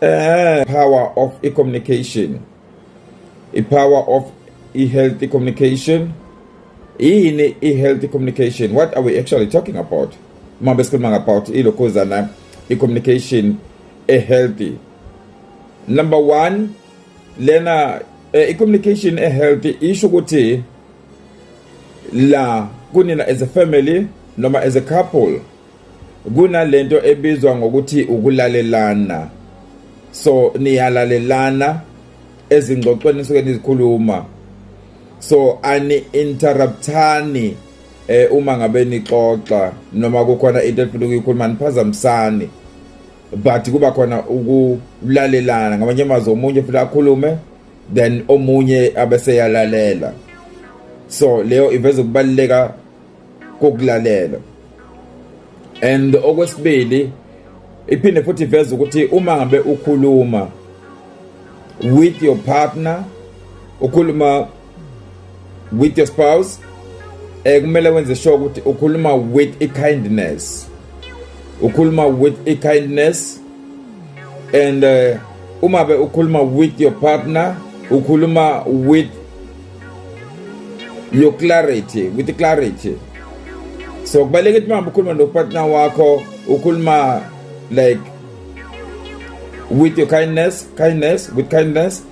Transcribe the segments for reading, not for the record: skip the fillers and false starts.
Power of i-communication, i-power of i-healthy communication. Yini i-healthy communication? What are we actually talking about uma besikhuluma about ilokhuzana, i-communication e-healthy? Number one lena, i-communication e-healthy isho ukuthi la kunina as a family noma as a couple kunalento ebizwa ngokuthi ukulalelana. So niyalalelana ezingxoxweni nisuke nizikhuluma, so ani interruptani uma ngabe nixoxa noma kukhona into efuna ukuyikhuluma, niphazamisani, but kuba khona ukulalelana. Ngamanye amazwi, omunye futhi akhulume, then omunye abese yalalela. So leyo iveza ukubaluleka kokulalela. And okwesibili, iphinde futhi iveza ukuthi uma ngabe ukhuluma with your partner, ukhuluma with your spouse, kumele wenze sure ukuthi ukhuluma with a kindness, ukhuluma with a kindness. And uma be ukhuluma with your partner, ukhuluma with your clarity, with the clarity. So kubaluleke ukuthi uma ukhuluma nopartner wakho, ukhuluma like with your kindness, with kindness.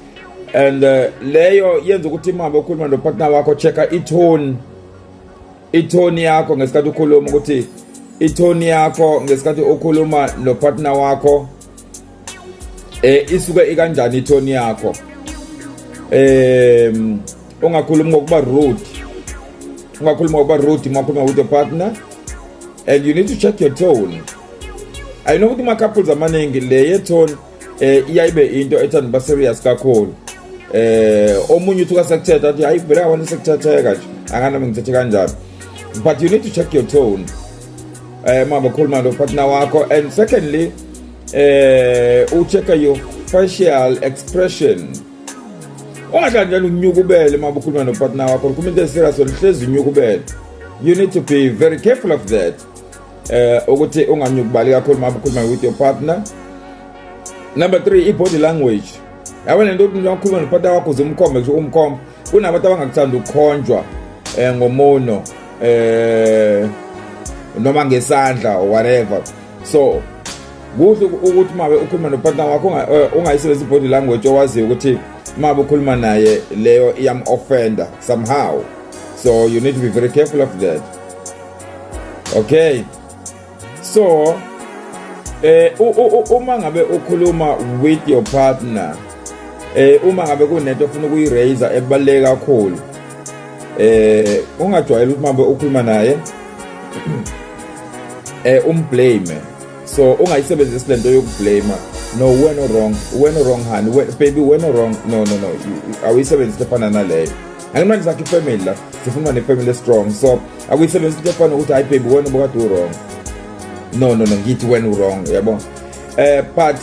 And leyo yenza ukuthi uma ukhuluma nopartner wakho, checka itone, itone yakho ngesikhathi ukhuluma, ukuthi itone yakho ngesikhathi ukhuluma nopartner wakho isuke ikanjani itone yakho. Ungakhulumi ngokuba rude, ungakhuluma ngokuba rude uma ukhuluma with your partner, and you need to check your tone. I know ukuthi kuma couples amaningi le ye tone iyayibe into ethanda ba serious kakhulu. Omunye uthi kasekuthetha, athi, "Hayi, vele abantu sekuthetheka nje, anganami ngithethe kanjani." But you need to check your tone uma ukhuluma no partner wakho. And secondly, uchecka your facial expression. Ungahlali njalo unyukubele uma ukhuluma nopartner wakho. Ukhuluma into eserious, uhlezi unyukubele. You need to be very careful of that, ukuthi unganyukubali kakhulu uma ukhuluma with your partner. Number 3, i-body language. Yabona lento ukuthi ukhuluma nopartner wakho uze umkhombe, kusho umkhombe. Kunabantu abangakuthanda ukukhonjwa ngomuno noma ngesandla or whatever. So kuhle ukuthi uma ukhuluma nopartner wakho ungayisebenzisi body language owaziyo ukuthi uma ukhuluma naye leyo iyam offender somehow. So you need to be very careful of that, okay? So uma ngabe ukhuluma with your partner, uma ngabe kunento ofuna ukuyiraise ebaluleke kakhulu, ungajwayeli ukuthi manje ukhuluma naye umblame. So ungayisebenzisi lento yokublame. "No, wena wrong, wena wrong, honey, baby, wena wrong." No, no, no, awuyisebenzisi efana naleyo. Angimanje sakhe ifamily la, sifuna ne-family strong, so akuyisebenzisi into efana nokuthi, "Hayi baby, wena ubukade u-wrong." No, no, no, ngithi wena u-wrong, yabo. But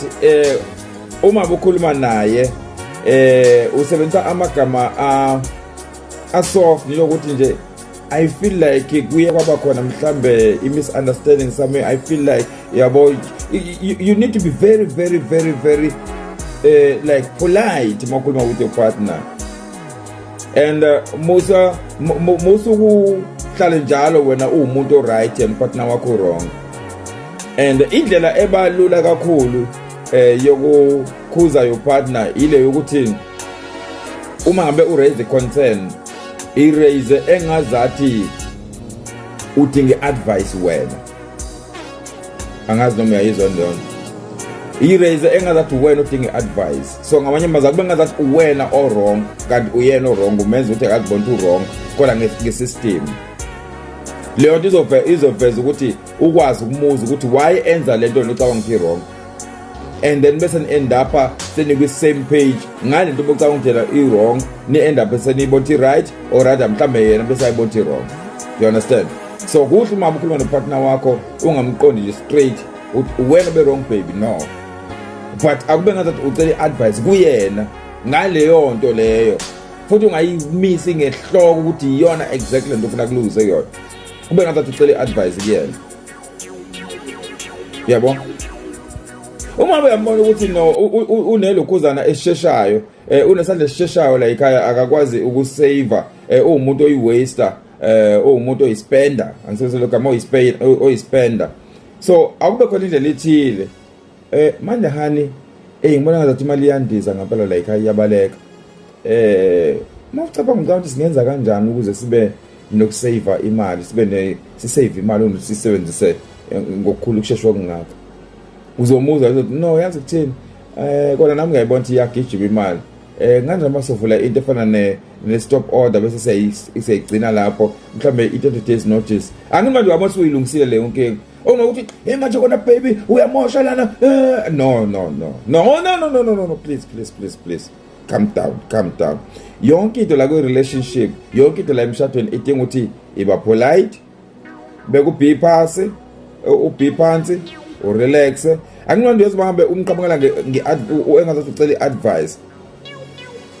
uma ukhuluma naye, usebenzisa amagama a soft, njengokuthi nje, "I feel like kuye kwaba khona mhlambe i misunderstanding somewhere. I feel like," yabo. You need to be very, very, very, very like polite uma ukhuluma with your partner. And musa musa ukuhlale njalo wena uwumuntu oright and partner wakho wrong. And indlela ebalula kakhulu yokukhuza your partner ile yokuthi uma ngabe uraise concern, iraise engazathi udinga advice wena. Angazi noma uyayizwa leyo nto. Iraise engazathi wena udinga advice. So ngamanye amazwi, akube ngazathi uwena o wrong kanti uyena o wrong. Umenza ukuthi akazibona ukuthi u wrong, kodwa ngesystem leyo nto izoveza ukuthi ukwazi ukumuza ukuthi why enza lento locabanga ukuthi wrong, and then bese ni end up senikwi same page ngale nto bocabanga ukuthi yena i wrong. Ni end up seniyibona ukuthi right, or rather mhlambe yena bese ayibona ukuthi wrong. Do you understand? So kuhle uma ukhuluma nopartner wakho, ungamqondi nje straight uthi, "Wena be wrong, baby." No, but akube ngathi ucela i-advice kuyena ngaleyo nto leyo, futhi ungayimisi ngehloko ukuthi iyona exactly lento ofuna kulungise kuyona. Kube ngathi ucela i-advice kuyena, yabo. Uma uyambona ukuthi no, unelokhuzana esisheshayo, unesandla esisheshayo la ekhaya, akakwazi ukusave, uwumuntu oyiwaster, uwumuntu oyispender, angisebenzise lo gama, oyispender, so akube khona indlela ethile. Manje honey, ngibona ngathi imali iyandiza ngempela la ekhaya, iyabaleka. Mawucabanga ukuthi singenza kanjani ukuze sibe nokusave imali, sibe ne sisave imali ukuthi sisebenzise ngokukhulu ukushesha okungaka? Uzomuzwa uzothi, "No, yazi kuthini, kona nami ngiyayibona ukuthi iyagijima imali. Kanjani masovula into efana ne stop order, bese siyayigcina lapho mhlambe i-30 days notice?" Angimanje manje uyabona usuyilungisile leyo nkinga, ongokuthi, "Hey, manje kona baby, uyamosha lana." No, no, no, no, no, no, no, no, no, no, please, please, please, please, calm down, calm down. Yonke into la kwi-relationship, yonke into la emshadweni idinga ukuthi iba polite, beka u-B phasi, u-B phansi, urelax. Akunqondo yazi bahambe umqhamukela engazathi ucela i-advice.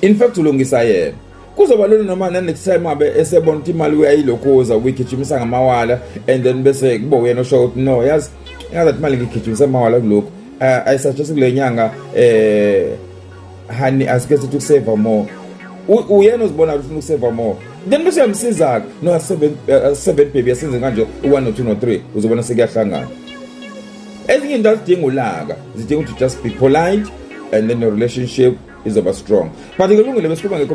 In fact ulungisa yena, kuzoba lula noma na next time abe esebona ukuthi imali uyayilokhuza, uyigijimisa ngamawala, and then bese kuba uyena osho ukuthi, "No, yazi engazathi imali ngigijimisa amawala kulokhu. I suggest kule nyanga, honey, asike sithi ukusave more." Uyena uzibona ukuthi ufuna ukusave more, then bese uyamsiza, "No, 7 baby, asenze kanje, u1, no 2, no 3." Uzobona sekuyahlangana. Ezinye into azidinga ulaka, zidinga ukuthi just be polite and then your relationship izoba strong. But kulungile, besikhuluma nge